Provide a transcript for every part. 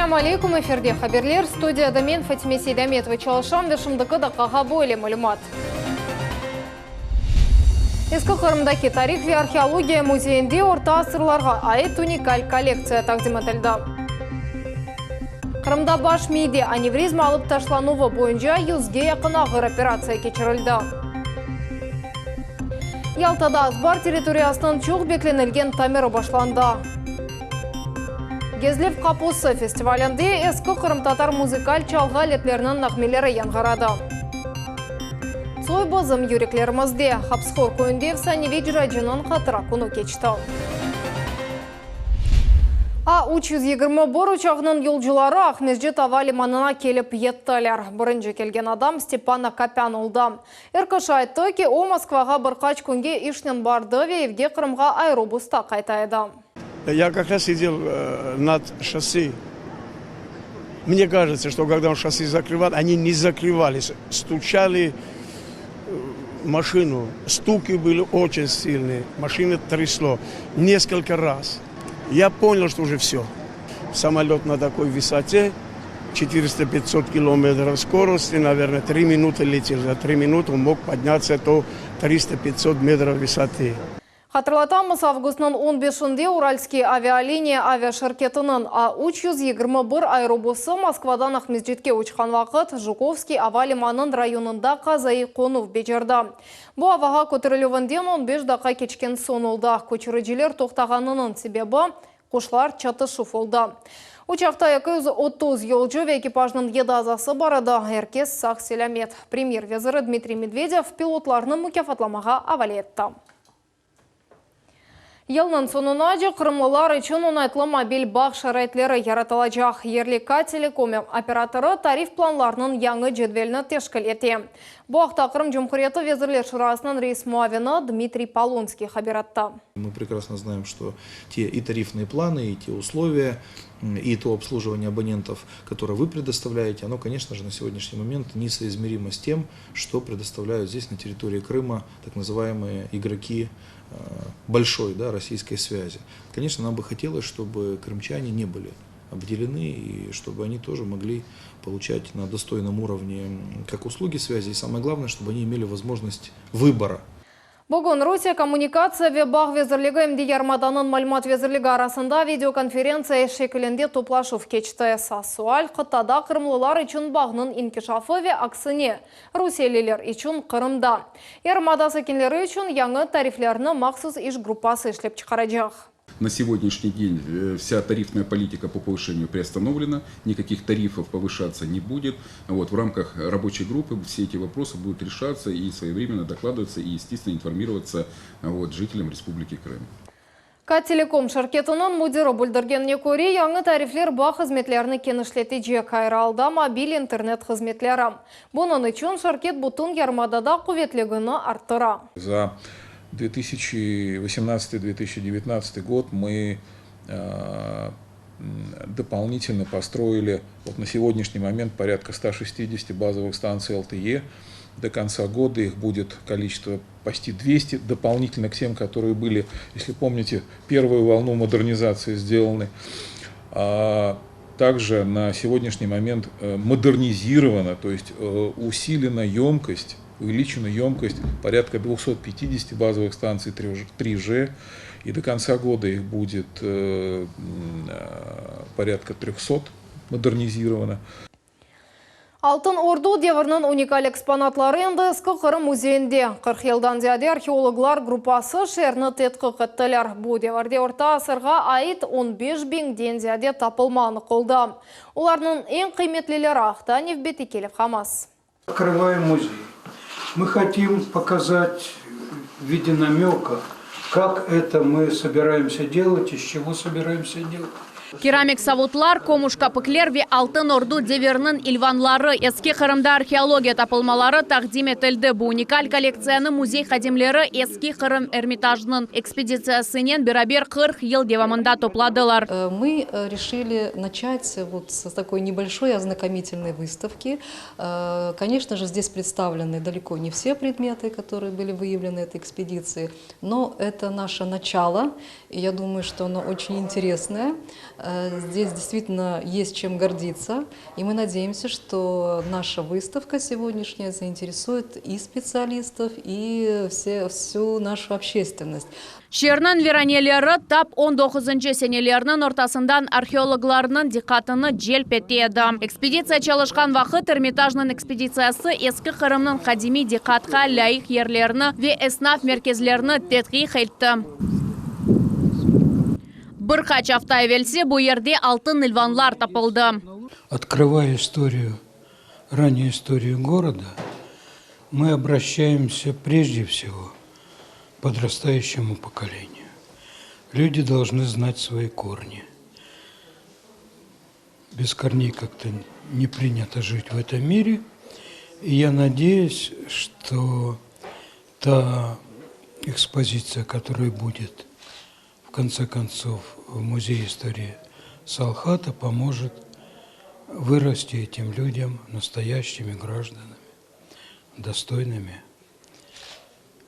Esselâmu aleykum, efirde haberler, studiyada men, Fatime Seydametova çalışam ve şimdiki daqqağa böyle malümat. Eski Qırımdaki tarih ve arheologiya müzeyinde orta asırlarğa ait unikal kollektsiya taqdim etildi. Qırımda baş miyde anevrizma alıp taşlanuvı boyunca yüzge yaqın ağır operatsiya keçirildi. Yaltada azbar territoriyasınıñ çoq beklenilgen tamiri başlandı. Gezlev qapusı festivalinde eski qırımtatar muzıkal çalğı aletleriniñ nağmeleri yañğıradı. Tsoy bizim yüreklerimizde, Hapıshor köyünde efsaneviy icracınıñ hatıra künü keçti. A 321 uçağınıñ yolcuları Aqmescit ava limanına kelip yettiler. Birinci kelgen adam Stepan Akopân oldı. Er kişi ayttı ki, o, Moskvağa bir qaç künge işnen bardı ve evge Qırımğa aerobusta qayta edi. Ya kak raz sidel nad şossi. Mne kajetsya, çto kogda on şossi zakrıval, oni ne zakrıvalis, stuçali maşinu, stuki bıli oçen silnıye, maşinu trâslo neskolko raz. Ya ponyal, çto uje vsyo. Samolet na takoy visote, çetirista pyatsot kilometrov skorosti, navernoye, tri minutı letel, za tri minutı on mog podnâtsya do trista pyatsot metrov vısotı. Hatırlatamız, avgustnıñ on beşinde Uralskiy avialiniya avia şirketiniñ A 321 aerobusı Moskvadan Aqmescitke uçqan vaqıt Jukovskiy ava limanınıñ rayonında qazaiy qonuv becerdi. Bu avağa köterilüvinden on beş daqqa keçken soñ oldı. Köçüriciler toqtağanınıñ sebebi, quşlar çatışuv oldı. Uçaqta 230 yolcu ve ekipajnıñ yedi azası bar edi, er kes sağ-selâmet. Premyer veziri Dmitriy Medvedev pilotlarnı mukâfatlamağa avale etti. Yılnıñ soñunace qırımlılar içün oñaytlı mobil bağ şaraitleri yaratılacaq. Yerli K-Telekom operatorı tarif planlarınıñ yañı cedvelini teşkil ete. Bu aqta Qırım Cumhuriyeti Vezirler Şurasınıñ reis muavini Dmitriy Polonskiy haber etti. Мы прекрасно знаем, что те и тарифные планы, и те условия, и то обслуживание абонентов, которое вы предоставляете, оно, конечно же, на сегодняшний момент несоизмеримо с тем, что предоставляют здесь, на территории Крыма, так называемые игроки большой, да, российской связи. Конечно, нам бы хотелось, чтобы крымчане не были обделены и чтобы они тоже могли получать на достойном уровне как услуги связи, и самое главное, чтобы они имели возможность выбора. Bugün Rusiye Kommunikatsiya ve bağ vezirligi em de yarımadanıñ Malümat vezirligi arasında videokonferentsiya şekilinde toplaşuv keçti. Esas sual, qıtada qırımlılar içün bağnıñ inkişafı ve aksine, rusiyeliler içün Qırımda. Yarımada sakinleri içün yañı tariflerni mahsus iş gruppası işlep çıqaracaq. На сегодняшний день вся тарифная политика по повышению приостановлена, никаких тарифов повышаться не будет. Вот, в рамках рабочей группы все эти вопросы будут решаться и своевременно докладываться и, естественно, информироваться вот, жителям Республики Крым. K-Telekom şirketiniñ müdiri bildirgenine köre, yañı tarifler bağ hızmetlerini kenişletecek, ayrı alda mobil internet hızmetleri. Bunıñ içün şirket bütün yarımadada quvetligini arttıra. За 2018-2019 год мы дополнительно построили вот на сегодняшний момент порядка 160 базовых станций LTE. До конца года их будет количество почти 200, дополнительно к тем, которые были, если помните, первую волну модернизации сделаны. Также на сегодняшний момент модернизирована, то есть усилена емкость, увеличена емкость порядка 250 базовых станций 3G, и до конца года их будет порядка 300 модернизировано. Altın Ordu deviriniñ unikal eksponatları endi Eski Qırım müzeyinde. 40 yıldan ziyade arheologlar gruppası şeerni tedqiq ettiler. Bu devirde orta asırğa ait on beş biñden ziyade tapılma anıq oldı. Olarnıñ eñ qıymetlileri aqta nevbetteki levhamız. Открываем музей. Мы хотим показать в виде намека, как это мы собираемся делать и с чего собираемся делать. Keramik savutlar, kümüş kapikler ve Altın Ordu deviriniñ ilvanları Eski Qırımda arheologiya tapılmaları taqdim etildi. Bu unikal kollektsiyanı müzey hadimleri Eski Qırım Ermitajınıñ ekspeditsiyasınen beraber 40 yıl devamında topladılar. Мы решили начать вот с такой небольшой ознакомительной выставки. Конечно же, здесь представлены далеко не все предметы, которые были выявлены этой экспедиции, но это наше начало, и я думаю, что оно очень интересное. Э, здесь действительно есть чем гордиться. И мы надеемся, что наша выставка сегодняшняя заинтересует и специалистов, и все, всю нашу общественность. Şeerniñ viraneleri tap 19-ncı senelerniñ ortasından arheologlarnıñ diqqatını celp ete edi. Ekspeditsiya çalışqan vaqıt Ermitajnıñ ekspeditsiyası Eski Qırımnıñ qadimiy diqqatqa lâyıq yerlerini ve esnaf merkezlerini tedqiq etti. Bir qaç afta evelsi bu yerde altın ilvanlar tapıldı. Открывая историю, раннюю историю города, мы обращаемся прежде всего к подрастающему поколению. Люди должны знать свои корни. Без корней как-то не принято жить в этом мире. И я надеюсь, что та экспозиция, которая будет в конце концов в Музее истории Солхата, поможет вырасти этим людям настоящими гражданами, достойными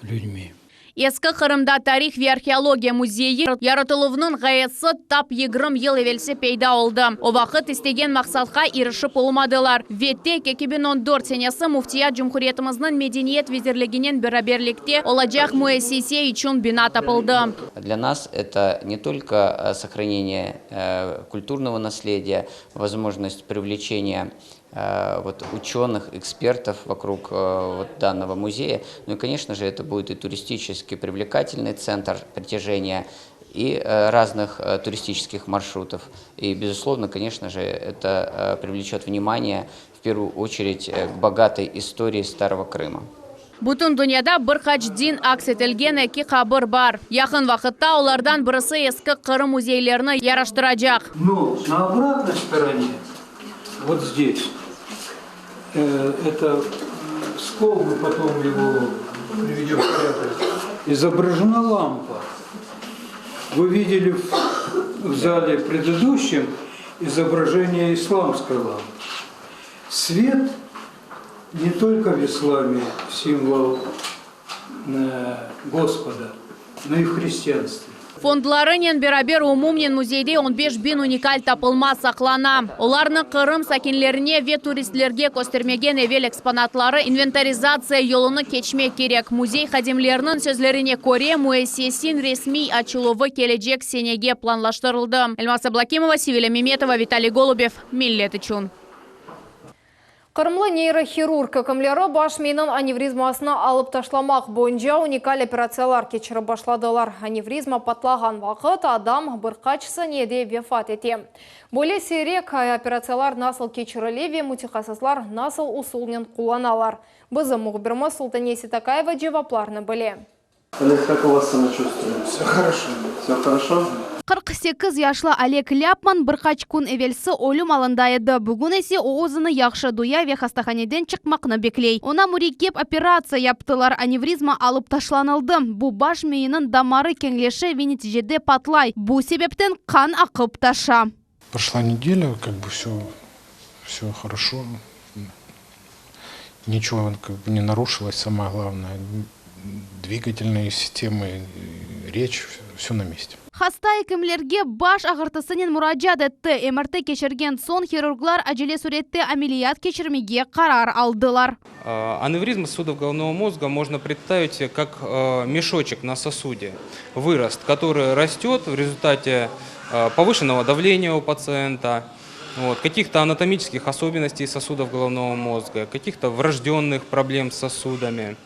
людьми. Eski Qırımda tarih ve arheologiya müzeyi yaratıluvınıñ ğayesi tap 20 yıl evelsi peyda oldı. O vaqıt istegen maqsatqa irişip olmadılar. Ve tek 2014 senesi Müftiyat Cumhuriyetimizniñ Medeniyet vezirliginen beraberlikte olacaq müessise içün bina tapıldı. Для нас это не только э, сохранение э, культурного наследия, возможность привлечения э, вот, ученых, экспертов вокруг вот, данного музея, ну и, конечно же, это будет и туристически привлекательный центр притяжения и разных туристических маршрутов. И, безусловно, конечно же, это привлечет внимание в первую очередь к богатой истории Старого Крыма. Bütün dünyada bir qaç din aks etilgen eki qabir bar. Yaqın vaqıtta olardan birisi Eski Qırım müzeylerini yaraştıracaq. Но на обратной стороне, вот здесь, э, это скол, мы потом его приведем в порядок, изображена лампа. Вы видели в, в зале предыдущем изображение исламской лампы. Свет не только в исламе символ э, Господа, но и в христианстве. Fondlarınen beraber umumen müzeyde 15 biñ unikal tapılma saqlana. Olarnı Qırım sakinlerine ve turistlerge köstermegen evel eksponatları inventarizatsiya yolunı keçmek kerek. Müzey hadimleriniñ sözlerine köre müessiseniñ resmiy açıluvı kelecek senege planlaştırıldı. Elmaz Ablakimova, Sevilya Memetova, Vitaliy Golubev. Millet içün. Qırımlı neyrohirurg ekimleri baş miyiniñ anevrizmasını alıp taşlamaq boyunca unikal operatsiyalar keçirip başladılar. Anevrizma patlağan vaqıt adam bir qaç saniyede vefat ete. Böyle siyrek operatsiyalar nasıl keçirile ve mütehassıslar nasıl usulnen qullanalar? Bizim mühbirimiz Sultaniye Seytakayeva cevaplarnı bile. Олег, как у вас самочувствие? Все хорошо. Все хорошо? 48 yaşlı Oleg Ляпман bir qaç kün evelsi ölüm alında edi. Bugün ise o özüni yahşı duya ve hastahaneden çıqmaqnı bekley. Oña mürekkep operatsiya yaptılar. Anevrizma alıp taşlanıldı. Bu baş miyiniñ damarı keñleşe ve neticede patlay. Bu sebepten qan aqıp taşa. Прошла неделя, как бы все, все хорошо. Ничего как бы не нарушилось, самое главное. Двигательные системы, речь, все на месте. Hasta ekimlerge baş ağırtısınen muracaat etti. MRT keçirgen soñ hirurglar acele sürette ameliyat keçirmege qarar aldılar. Аневризма сосудов головного мозга можно представить себе как мешочек на сосуде, вырост, который растет в результате повышенного давления у пациента, вот, каких-то анатомических особенностей сосудов головного мозга, каких-то врожденных проблем с сосудами.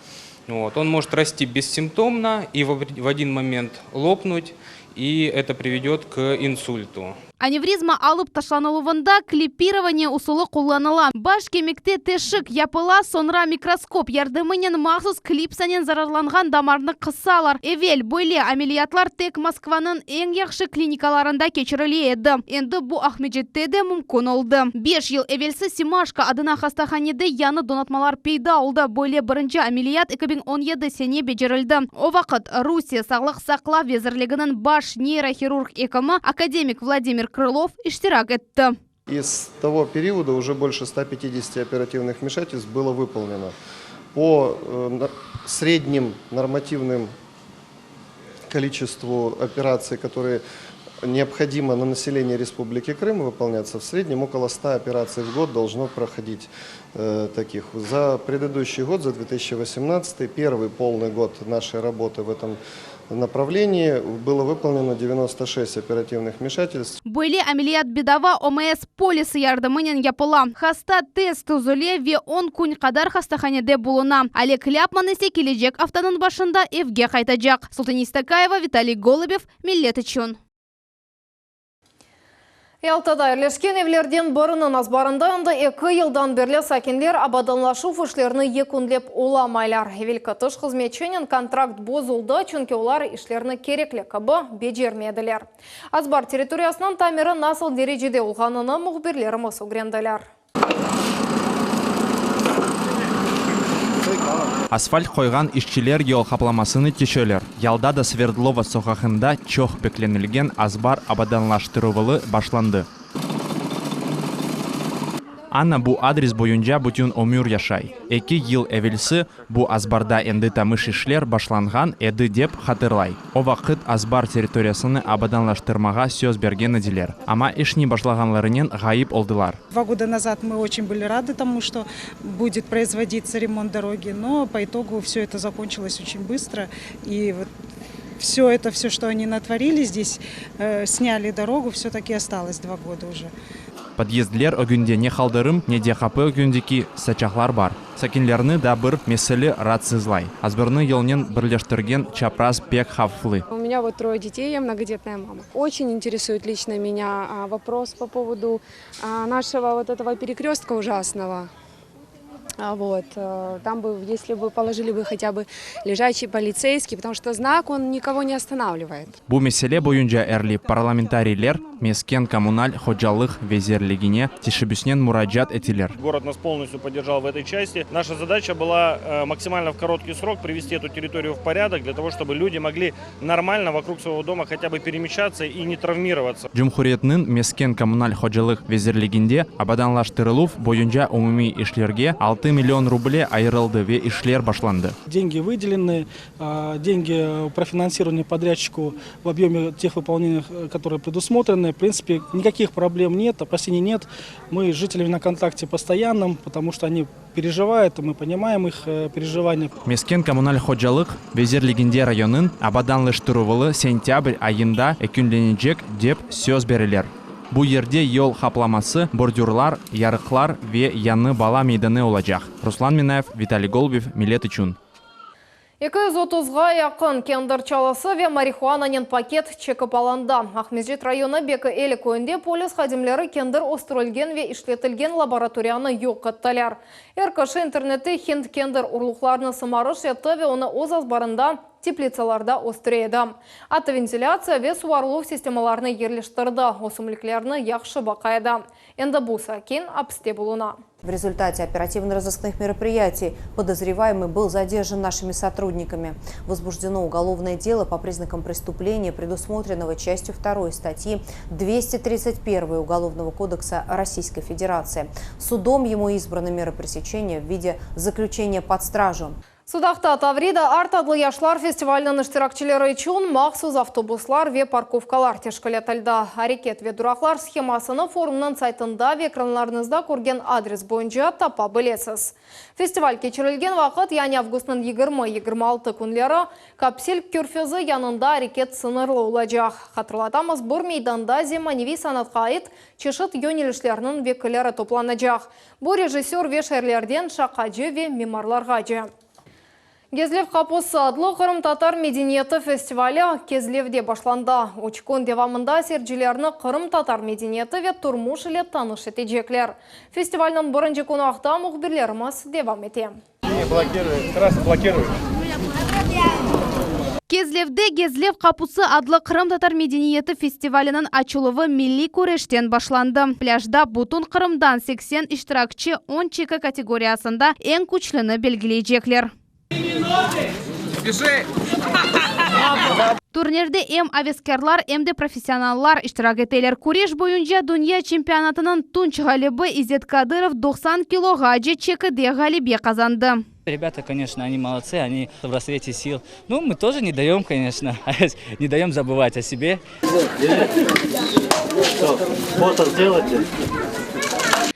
Вот. Он может расти бессимптомно и в один момент лопнуть, и это приведет к инсульту. Аневризма alıp taşlanıluvında klипирование usulı qullanıla. Baş kemikte teşik yapıla, soñra mikroskop yardımınen mahsus klipsanen zararlanğan damarnı qısalar. Evel böyle ameliyatlar tek Moskvanıñ eñ yahşı klinikalarında keçirile edi. Endi bu Aqmescitte de mümkün oldı. 5 yıl evelsi Semaşko adına hastahanede yañı donatmalar peyda oldı. Böyle birinci ameliyat 2017 sene becerildi. O vaqıt Rusiye Sağlıq saqlav vezirliginiñ baş neyrohirurg ekimi akademik Vladimir Крылов iştirak etti. Из того периода уже больше 150 оперативных вмешательств было выполнено. По э, средним нормативным количеству операций, которые. Необходимо на население Республики Крым выполняться в среднем около 100 операций в год должно проходить таких. За предыдущий год, за 2018, первый полный год нашей работы в этом направлении, было выполнено 96 оперативных вмешательств. Böyle ameliyat bedava OMS polisi yardımınen yapıla. Hasta tez tüzüle ve on kün qadar hastahanede buluna. Oleg Lâpman ise kelecek aftanıñ başında evge qaytacaq. Sultaniye İstakayeva, Vitaliy Golubev, Millet içün. Yaltada yerleşken evlerden biriniñ azbarında endi eki yıldan berli sakinler abadanlaşuv işlerini yekünlep olamaylar. Evelki tış hızmetçinen kontrakt bozuldı, çünki olar işlerni kerekli kibi becermediler. Azbar territoriyasınıñ tamiri nasıl derecede olğanını mühbirlerimiz ögrendiler. Asfalt qoyğan işçiler yol qaplamasını töşeyler. Yaltada Sverdlova soqağında çoq beklenilgen azbar abadanlaştıruvılı başlandı. Anna bu adres boyunca bütün ömür yaşay. Eki yıl evelsi Bu azbarda endi tamış işler başlanğan edi dep hatırlay. O vaqıt azbar territoriyasını abadanlaştırmağa söz bergen ediler, amma işni başlağanlarınen ğayıp oldılar. Два года назад мы очень были рады тому, что будет производиться ремонт дороги, но по итогу все это закончилось очень быстро. И вот все это, все, что они натворили здесь, сняли дорогу, все так и осталось два года уже. Podyezdler ögünde ne qaldırım, ne de qapı ögündeki saçaqlar bar. Sakinlerni da bir mesele raatsızlay, azbarnı yolnen birleştirgen çapraz pek havflı. U menya vot troye detey, ya mnogodetnaya mama. Oçen interesuet liçno menya vopros po povodu našego vot etogo perekrestka ujasnogo. Вот, там бы, если бы положили бы хотя бы лежачий полицейский, потому что знак, он никого не останавливает. Bu mesele boyunca erli parlamentariyler Mesken-kommunal hocalıq vezirligine teşebbüsnen muracaat etiler. Город нас полностью поддержал в этой части. Наша задача была максимально в короткий срок привести эту территорию в порядок, для того, чтобы люди могли нормально вокруг своего дома хотя бы перемещаться и не травмироваться. Cumhuriyetniñ Mesken-kommunal hocalıq vezirliginde abadanlaştırıluv boyunca umumiy işlerge altı million ruble ayırıldı ve işler başlandı. Dengi vıdelenı, Деньги профинансированы подрядчику в объеме тех выполнений, которые предусмотрены. В принципе, никаких проблем нет, опасений нет. Мы с жителями на контакте постоянном, потому что они переживают, и мы понимаем их переживания. Mesken-kommunal hocalıq vezirliginde rayonnıñ abadanlaştıruvılı sentâbr ayında ekünlenecek, dep söz bereler. Bu yerde yol qaplaması, bordürlar, yarıqlar ve yañı bala meydanı olacaq. Ruslan Minayev, Vitaliy Golubev, Millet içün. 230-ğa yaqın kendir çalısı ve marihuananen paket çekip alındı. Aqmescit rayonı Beki Eli köyünde polis hadimleri kendir östürilgen ve işletilgen laboratoriyanı yoq ettiler. Er kişi internette hind kendir urluqlarını sımarış etti ve onı öz azbarında teplitsalarda östüre edi. Atta ventilâtsiya ve suvarıluv sistemalarını yerleştirdi, ösümliklerni yahşı baqa edi. Endi bu sakin apiste buluna. В результате оперативно-розыскных мероприятий подозреваемый был задержан нашими сотрудниками. Возбуждено уголовное дело по признакам преступления, предусмотренного частью 2 статьи 231 Уголовного кодекса Российской Федерации. Судом ему избрана мера пресечения в виде заключения под стражу. Sudaqta Tavrida Art adlı yaşlar festivaliniñ iştirakçileri içün mahsus avtobuslar ve parkovkalar teşkil etildi. Areket ve duraqlar shemasını forumnıñ saytında ve ekranlarıñızda körgen adres boyunca tapa bilesiz. Festival keçirilgen vaqıt, yani avgustnıñ 20, 26 künleri, Kapsel körfezi yanında areket sıñırlı olacaq. Hatırlatamız, bir meydanda zemaneviy sanatqa ait çeşit yönelişlerniñ vekilleri toplanacaq. Bu rejissör ve şairlerden şaqacı ve mimarlarğace. Gezlev qapusı adlı qırımtatar medeniyeti festivali Kezlevde başlandı. Üç kün devamında seyircilerni qırımtatar medeniyeti ve turmuş ile tanış etecekler. Festivalniñ birinci künü aqta mühbirlerimiz devam ete. Kezlevde Gezlev qapusı adlı qırımtatar medeniyeti festivaliniñ açıluvı milliy küreşten başlandı. Plâjda bütün Qırımdan 80 iştirakçi on çeki kategoriyasında eñ küçlüni belgileycekler. Turnirde em aveskârlar, em de professionallar iştirak eteler. Küreş boyunca dünya çempionatınıñ tunç ğalibi İzzet Kadırov 90 kiloğace çekide ğalebe qazandı. Ребята, конечно, они молодцы, они в расцвете сил. Ну, мы тоже не даем, конечно, не даем забывать о себе. Фото сделайте.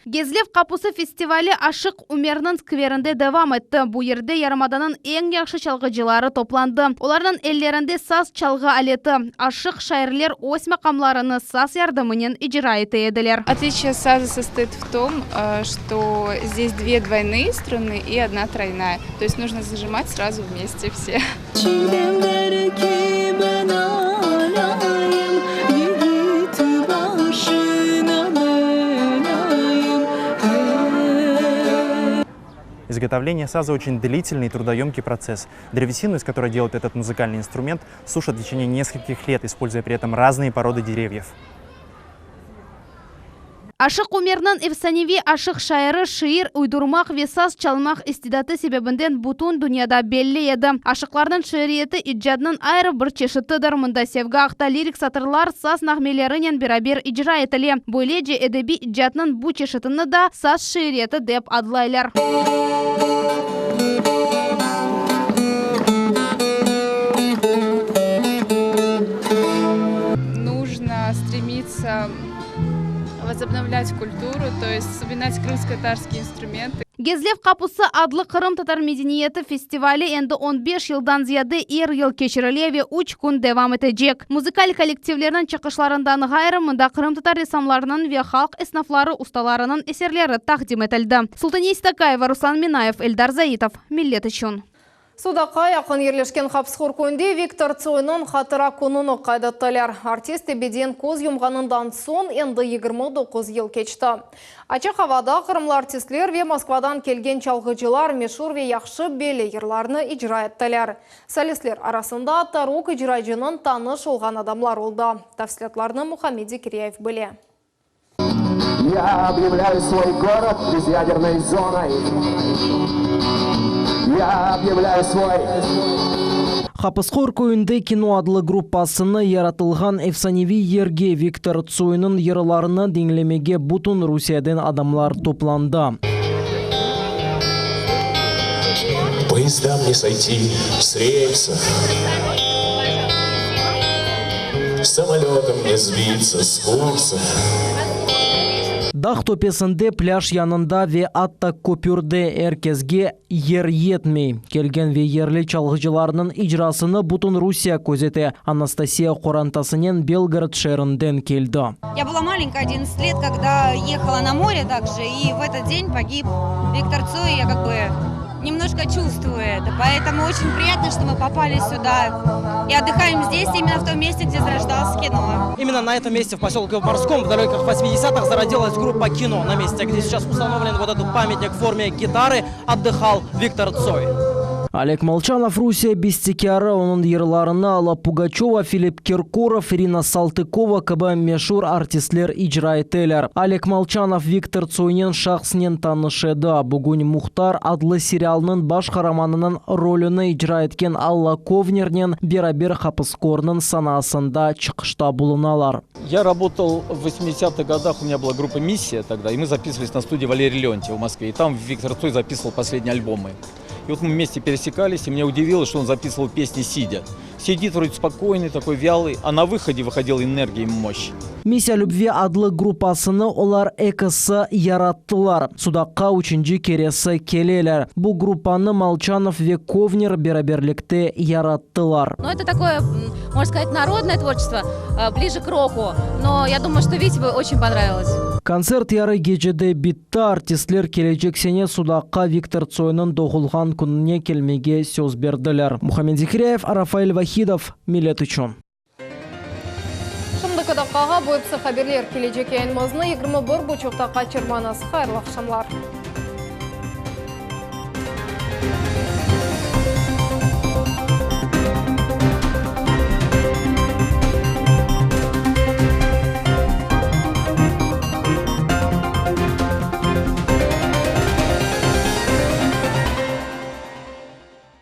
Gezlev qapusı festivali Aşıq Umerniñ skverinde devam etti. Bu yerde yarımadanıñ eñ yahşı çalğıcıları toplandı. Olarnıñ ellerinde saz çalğı aleti. Aşıq şairler öz maqamlarını saz yardımınen icra ete ediler. Отличие саза состоит в том, что здесь две двойные струны и одна тройная. То есть нужно зажимать сразу вместе все. Çiğdem der ki, ben alayım, Yigit başına belâyım, hey. Изготовление саза очень длительный и трудоемкий процесс. Древесину, из которой делают этот музыкальный инструмент, сушат в течение нескольких лет, используя при этом разные породы деревьев. Aşıq Umerniñ efsaneviy aşıq şairi şiir uydurmaq ve saz çalmaq istidatı sebebinden bütün dünyada belli edi. Aşıqlarnıñ şiiriyeti icadnıñ ayrı bir çeşitidir, mında sevgi aqta lirik satırlar saz nağmelerinen beraber icra etile. Böylece, edebiy icadnıñ bu çeşitini da saz şiiriyeti dep adlaylar. Нужно стремиться возобновлять культуру, то есть вспоминать крымско-татарские инструменты. Gezlev qapusı adlı qırımtatar medeniyeti festivali endi on beş yıldan ziyade er yıl keçirile ve üç kün devam etecek. Muzıkal kollektivlerniñ çıqışlarından ğayrı, mında qırımtatar ressamlarınıñ ve halq esnafları ustalarınıñ eserleri taqdim etildi. Sultaniye Sitakaeva, Ruslan Minayev, Eldar Zaitov, Millet içün. Sudaqqa yaqın yerleşken Hapıshor köyünde Viktor Tsoynıñ hatıra kününi qayd ettiler. Artist ebediyen köz yumğanından soñ endi 29 yıl keçti. Açıq avada qırımlı artistler ve Moskvadan kelgen çalğıcılar meşur ve yahşı belli yırlarnı icra ettiler. Solistler arasında atta rok-icracınıñ tanış olğan adamlar oldı. Tafsilâtlarnı Muhammed Zekiryayev bile. Ya obъявляю свой город безъядерной зоной. Ya obъявляю свой. Hapıshor köyünde Kino adlı gruppasını yaratılğan efsaneviy yerge Viktor Tsoynıñ yırlarını diñlemege bütün Rusiyeden adamlar toplandı. Poyezdam ne soyti s relsov. Samolötam ne sbitsa s kursa. Dağ töpesinde, plâj yanında ve atta köpürde er kesge yer yetmey. Kelgen ve yerli çalğıcılarnıñ icrasını bütün Rusiye közete. Anastasiya qorantasınen Belgorod şeerinden keldi. Ya была маленькая, одиннадцать лет, когда ехала на море также, и в этот день погиб Виктор Цой, я как бы немножко чувствую это, поэтому очень приятно, что мы попали сюда и отдыхаем здесь, именно в том месте, где зарождалось кино. Именно на этом месте, в поселке Морском, в далеких 80-х зародилась группа «Кино». На месте, где сейчас установлен вот этот памятник в форме гитары, отдыхал Виктор Цой. Олег Молчанов Rusiye bestekârı, onıñ yırlarını Alla Pugaçeva, Filipp Kirkorov, İrina Saltıkova kibi meşur artistler icra eteler. Oleg Molçanov Viktor Tsoynen şahsnen tanış edi. Bugün Muhtar adlı serialnıñ baş qaramanınıñ rolüni icra etken Alla Kovnernen beraber Hapıskornıñ sanasında çıqışta bulunalar. Я работал в восьмидесятых годах, у меня была группа «Миссия» тогда, и мы записывались на студии Валерия Леонтьева в Москве. И там Виктор Цой записывал последние альбомы. И вот мы вместе пересекались, и меня удивило, что он записывал песни сидя. Сидит вроде спокойный, такой вялый, а на выходе выходила энергия и мощь. Missiya lübvi adlı gruppasını olar ekisi yarattılar. Sudaqqa üçünci keresi keleler. Bu gruppanı Molçanov ve Kovner beraberlikte yarattılar. Ну, это такое, можно сказать, народное творчество, ближе к року. Но я думаю, что Вите бы очень понравилось. Kontsert yarı gecede bitti, artistler kelecek sene Sudaqqa Viktor Tsoynıñ doğulğan kününe kelmege söz berdiler. Muhammed Zekiryayev, Rafael Vahidov, Millet içün. Şimdiki daqqağa bu episi haberler. Kelecek yayınımıznı 21 buçuqta qaçırmañız. Hayırlı aqşamlar.